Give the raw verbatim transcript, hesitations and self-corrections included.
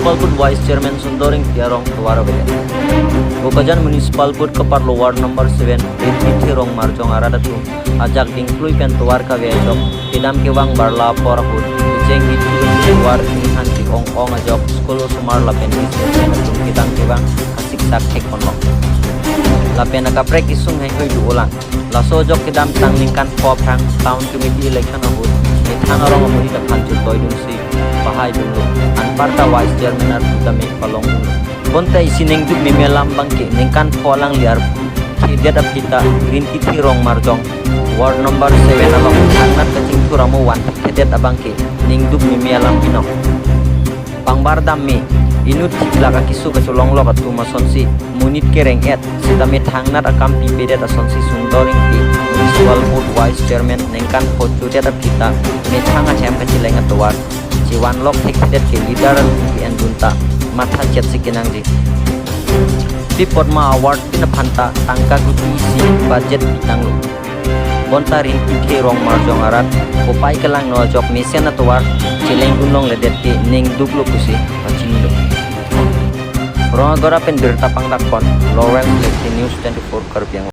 Municipal Board Vice Chairman Sundor Ingti arong tovar avedet. Bokajan Municipal Board kaparlo ward number seven, Rinti Therong Marjong arat atum ajak dingklui pen tovar kave ajok kedam kevang barla apor ahut kecheng kethir tovar inghan ke-ong-ong ajok school osomar lapen kecheng atum kedam kevang kasiksak thekponlo. Lapen akaprek kesung heihui do-olang. Laso ajok kedamtang ningkan pho aphrang Town Committee election ahut methang arong amonit aphan chutoi dunsi pahai dunlo. Anparta Vice Chairman arpu tame palong dunlo. Bonta isi ningduk meme alam abangke ningkan pho alangli arpu thedet aphi ta Rinti Therong Marjong ward number seven along thangnat kachingthur amo vanthedet abangke ningduk meme alam binong. Pangbar dam me, inut thiklak akeso kacholonglok atum asonsi monit kereng-et sitame thangnat akam pipedet asonsi Sundor Ingti Municipal Board Vice Chairman ningkan pho chudet aphi ta methang ahem kacheleng atovar chevanlok thekthedet ke leader ke-en dun ta matha chetsi kenangji. Pi apotma award pin aphan ta tangka kuti isi budget pitanglo. Bonta Rinti Therong Marjong arat kopai kelangno ajok mesen atovar cheleng dun longledet ke ningduklo pusi pachinilo. Rong Agora pen birta pangdakpon Lawrence Lekti, News twenty-four Karbi Anglong.